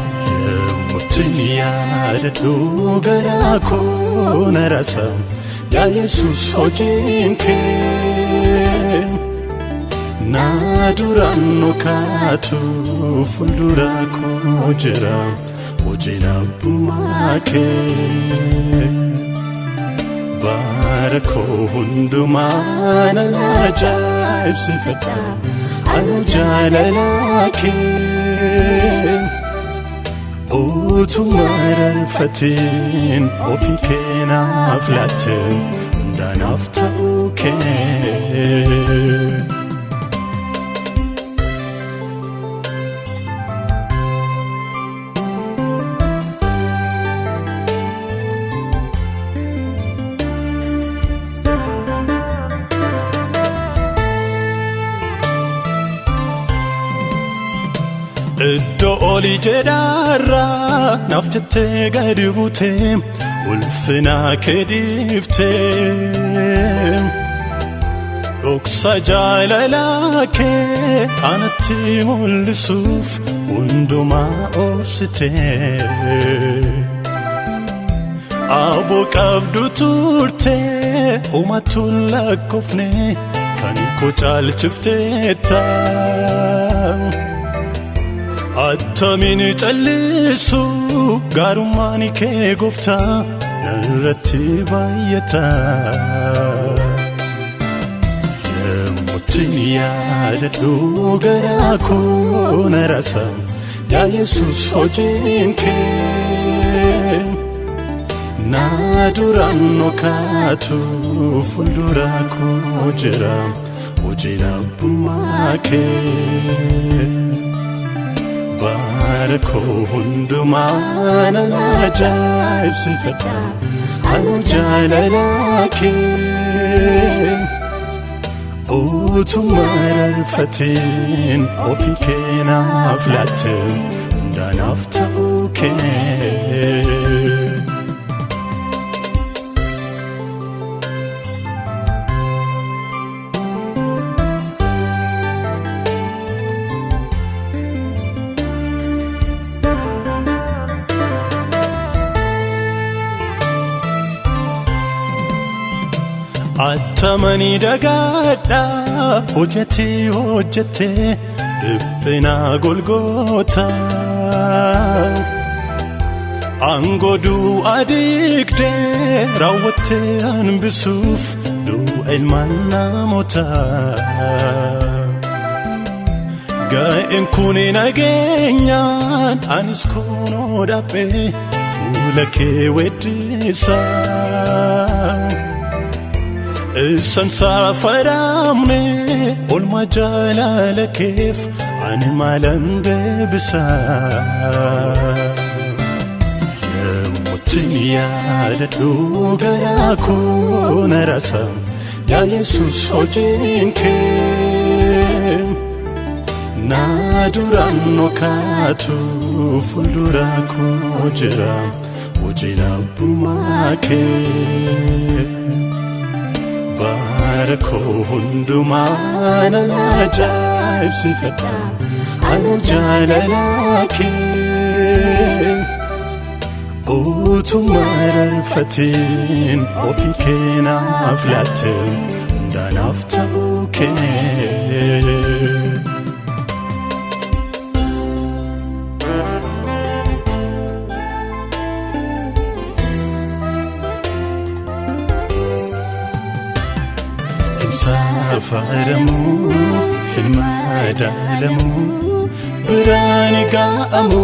Yommuutti yaadadhu garaa koo na rasa, yaa Yesuus, hojiin kee. Na duraan kaatu fuuldura koo jira hojiin abbummaa kee. Bara koo hundumaa nan ajaa'ibsiifadha anu jaalala kee. Utuma rarfatiin ofii kee naaf laatte, hundaanaaf ta'uu kee. Iddoo olii jedhaarraa naaf jettee gadi buutee, ulfina kee dhiiftee, dhoksa jaalalaa kee anatti mul'isuuf hundumaa obsitee. Aboo qabdu turtee homatuun lakkoofne, kan koo caalchifteetta. Attamiin callisu, gaarummaan kee gooftaa narratti baay'ata. Yommuutti yaadadhu garaa koo na rasa, yaa Yesuus, hojiin kee. Na duraan kaatu fuuldura koo jira hojiin abbummaa kee. Bara koo hundumaa nan ajaa'ibsiifadha anu jaalala kee. Utuma rarfatiin ofii kee naaf laatte, hundaanaaf ta'uu kee. Attamanii dagaadha hojjetii hojjette dhiphina Golgoota. Aangoo du'a diigdee raawwattee hambisuuf du'a ilmaan namoota. Ga'een kun nageenyaan anis kunoo dhaabee fuula kee weeddisa. Isan safaramne olma jaalala keef ani maalan deebisa? Yommuutti yaadadhu garaa koo na rasa, yaa Yesuus, hojiin kee. Na duraan kaatu fuuldura koo jira hojiin abbummaa kee. Bara koo hundumaa nan ajaa'ibsiifadha anu jaalala kee. Utuma rarfatiin ofii kee naaf laatte, hundaanaaf ta'uu kee. Hin safaramu, hin madaalamu, biraan ga'amu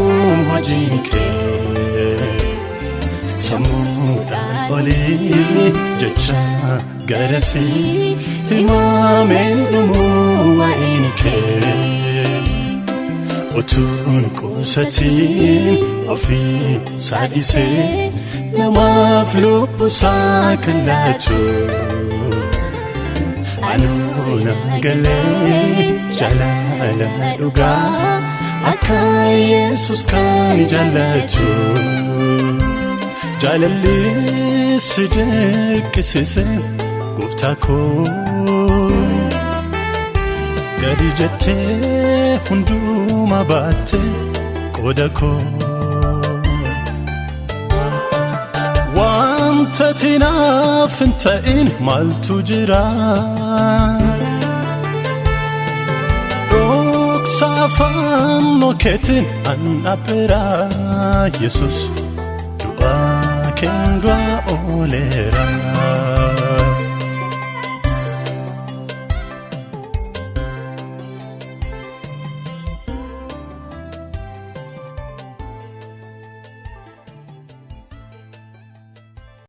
hojiin kee. Sammuudhaan olii Jecha garasii himameen dhumuu waa'een kee. Utuun qusatiin ofii isaa dhiisee namaaf lubbusaa kan laatu. Anuu na galee jaalala dhugaa akka Yesus kan jaallatu. Jaalalli si dirqisiise, gooftaa koo, gadi jettee hundumaa baatte qooda koo. Wanta tinaaf hin ta'in maaltu jira? Dhoksa afaan keetiin an dhaabbeera, Yesus, du'a keen du'a ooleera.